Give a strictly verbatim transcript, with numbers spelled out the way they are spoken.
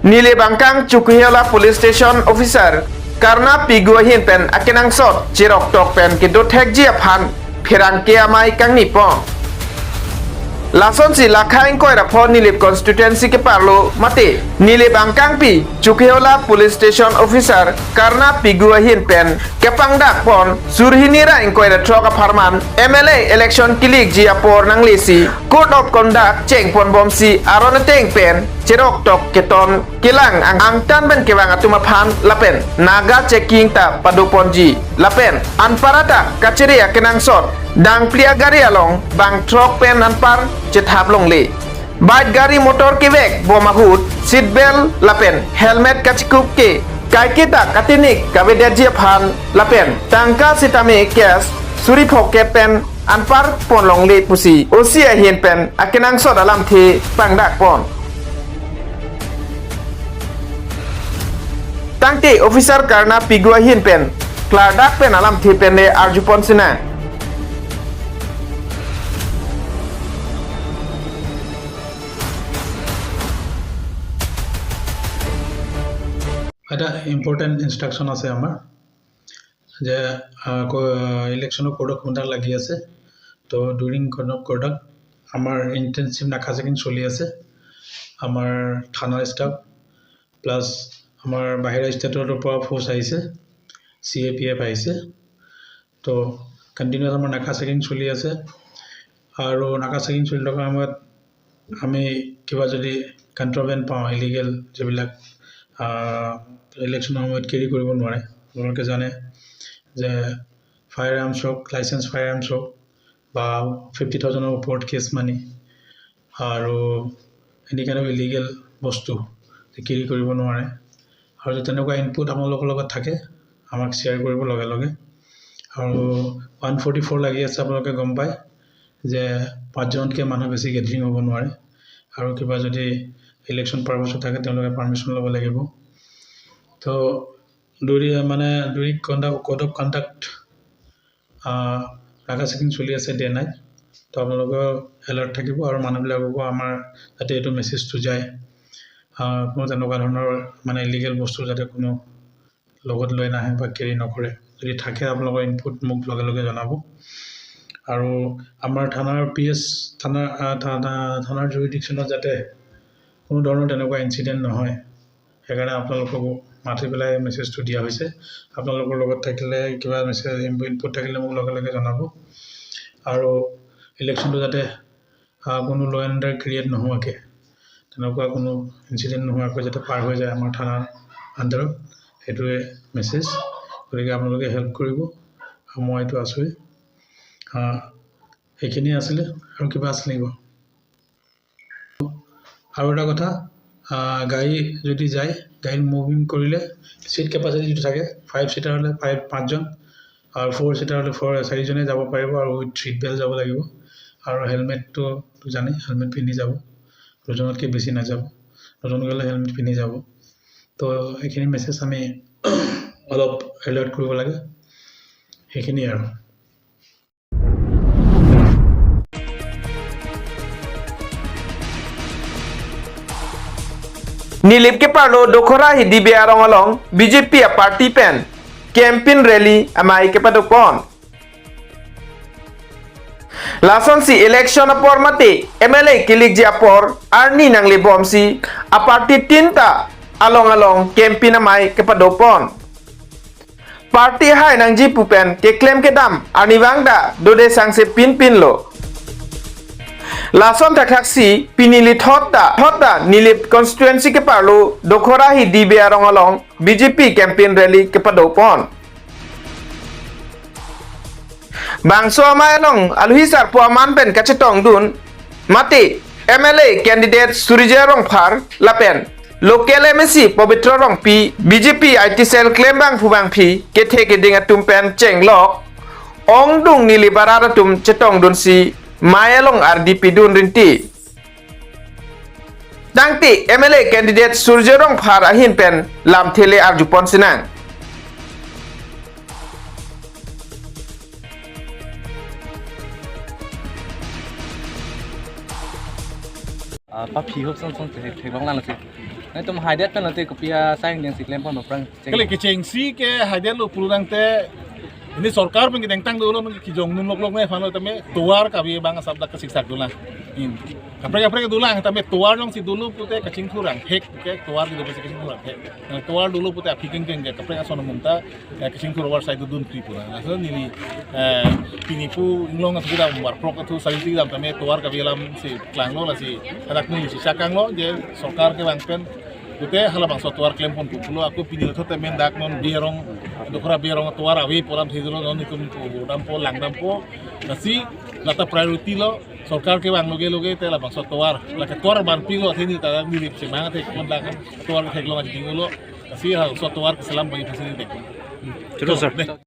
Nilip angkang Chokihola Police Station Officer Karna Pigu ahin pen akenangsot cheroktok pen kedothekji aphan pherangke amei kangni pon. Lasonsi Lakha ingkoi ra pho Nilip constituency keparlo mate Nilip angkangpi Chokihola Police Station Officer Karna Pigu ahin pen kepangdak pon sur hini ra ingkoi ra throk apharman M L A election kilikji apor nanglesi Code of Conduct chengponbomsi aron ateng pen cheroktok keton kelang ang angtan pen kevang atum aphan lapen naga checking ta padoponji lapen anparta kachere akenangsot dangpli agari along bang throk pen anpar chethap longle. Bike gari motor kevek bom ahut seat belt lapen helmet kachekup ke kaiketa katinik kavedetji aphan lapen tangka sitame cash suri phokep pen anpar pon longle pusi O C ahin pen akenangsot alamthe pangdak pon. Tangte Officer Karna Pigu ahin pen klardak pen alamthe pen le arjupon sinang. এটা important instruction আছে আমাৰ যে ইলেকশ্যনৰ code of conduct লাগি আছে। তো ডুৰিং code of conduct আমাৰ ইনটেনচিভ নাকা চেকিং চলি আছে। আমাৰ থানাৰ ষ্টাফ প্লাছ আমাৰ বাহিৰা ষ্টেটৰ পৰা ফ'ৰ্চ আহিছে, চি এ পি এফ আহিছে। তো কণ্টিনিউৱাছ আমাৰ নাকা চেকিং চলি আছে। আৰু নাকা চেকিং চলি থকাৰ সময়ত আমি কিবা যদি কণ্ট্ৰবেণ্ড পাওঁ, ইলিগেল যিবিলাক ইলেকশ্যনৰ সময়ত কেৰি কৰিব নোৱাৰে, আপোনালোকে জানে যে ফায়াৰ আৰ্মছ হওক, লাইচেন্স ফায়াৰ আৰ্মছ হওক বা ফিফটি থাউজেণ্ডৰ ওপৰত কেছ মানি আৰু এনি কাইণ্ড অফ ইলিগেল বস্তু কেৰি কৰিব নোৱাৰে। আৰু যদি তেনেকুৱা ইনপুট আপোনালোকৰ লগত থাকে, আমাক শ্বেয়াৰ কৰিব লগে লগে। আৰু ওৱান ফৰ্টি ফ'ৰ লাগি আছে, আপোনালোকে গম পায় যে পাঁচজনতকৈ মানুহ বেছি গেডাৰিং হ'ব নোৱাৰে। আৰু কিবা যদি ইলেকশ্যন পাৰ্পাছত থাকে, তেওঁলোকে পাৰ্মিশ্যন ল'ব লাগিব। তো ডুৰি মানে ডুৰি কণ্ডাক্ট কোড অফ কণ্ডাক্ট নাকা চেকিং চলি আছে ডে নাইট। তো আপোনালোকে এলাৰ্ট থাকিব আৰু মানুহবিলাককো আমাৰ যাতে এইটো মেছেজটো যায়, কোনো তেনেকুৱা ধৰণৰ মানে ইলিগেল বস্তু যাতে কোনো লগত লৈ নাহে বা কেৰি নকৰে। যদি থাকে আপোনালোকৰ ইনপুট মোক লগে লগে জনাব। আৰু আমাৰ থানাৰ পি এছ থানাৰ আহ, থা- থা- থানাৰ জুৰিডিকশ্যনত যাতে কোনো ধৰণৰ তেনেকুৱা ইনচিডেণ্ট নহয়, সেইকাৰণে আপোনালোকক মাতি পেলাই মেছেজটো দিয়া হৈছে। আপোনালোকৰ লগত থাকিলে কিবা মেছেজ ইনপুট থাকিলে মোক লগে লগে জনাব। আৰু ইলেকশ্যনটো যাতে আহ, কোনো ল' এণ্ড অৰ্ডাৰ ক্ৰিয়েট নোহোৱাকৈ, তেনেকুৱা কোনো ইনচিডেণ্ট নোহোৱাকৈ যাতে পাৰ হৈ যায় আমাৰ থানাৰ আণ্ডাৰত, সেইটোৱে মেছেজ। গতিকে আপোনালোকে হেল্প কৰিব আৰু মই এইটো আছোঁৱেই। আহ, সেইখিনি আছিলে। আৰু কিবা আছে নেকি? আৰু এটা কথা, আহ, গাড়ী যদি যায়, গাড়ী মুভিং কৰিলে ছিট কেপাচিটি যিটো থাকে, ফাইভ ছিটাৰ হ'লে ফাইভ পাঁচজন আৰু ফ'ৰ ছিটাৰ হ'লে ফ'ৰ চাৰিজনে যাব পাৰিব আৰু উইথ ছিট বেল্ট যাব লাগিব। আৰু হেলমেটটো জানেই, হেলমেট পিন্ধি যাব, দুজনতকৈ বেছি নাযাব, দুজন গ'লে হেলমেট পিন্ধি যাব। তো এইখিনি মেছেজ আমি অলপ এলাৰ্ট কৰিব লাগে, সেইখিনিয়ে আৰু। Nilip keparlo Dokhora Hidi Bey arong along B J P aparty pen campaign rally amei kepadopon. Lasonsi election apor mate M L A kilikji apor arni nanglebomsi aparty tinta along along campaign amei kepadopon. Party hai nangji pu pen keklem kedam arnivang ta dode sangse pinpinlo. Lason thakthaksi pini lithot ta thot ta Nilip constituency keparlo Dokhora Hidi Bey arong along B J P campaign rally kepadopon. Bangso amei along aluhi sarpo aman pen kachetongdun mate M L A candidate Surjya Rongphar lapen local M A C Pabitra Rongpi, B J P I T cell klembangphu bangphi kethe keding atum pen chenglok ongdung Nilip arat atum chetongdunsi mei along ardi pidun rinti. Tangte M L A candidate Surjya Rongphar ahin pen lamthe le arjupon sinang. Ah, paphi hop son son thek thek long lang si. Nangtum haidet pen lote kopi asai ning si klempon aphrang. Kali kechengsi ke haidet lo pulo tangte, ini sorkar pen kedengtang dolo, nang kijong nun lok lok ne fan lo tame tovar kave abang asap dak kesiksak dolang. In. Kaprek kaprek dolang tame tovar jongsi dolo pute kachingthur angthek ke tovar kedo pute kachingthur angthek. Nang tovar dolo pute aphi kengkeng ke kaprek ason mungta, eh, kachingthur tovar sai dodun pri pura. Laso neli, eh, pini pu inglong athu kedam, warprok athu sai kedam tame tovar kave alam si klanglo, lasi hadak neli si chakanglo je sorkar kevang pen pute halabangso tovar klempon pu pulo. Ako pini lo thot tame dak non Bey Arong, Dukra Bey Arong tovar ave pu alam thedolo, non itum pu dampo langdampo. Lasi lata priority lo, sorkar kevang loge loge te labangso tovar, lake tovar ban pilo theni ta neli chemang thek pon dak tovar theklong aji dinglo. Lasi halabangso tovar keselam bagi phasi thek. Terus, sir. Deh.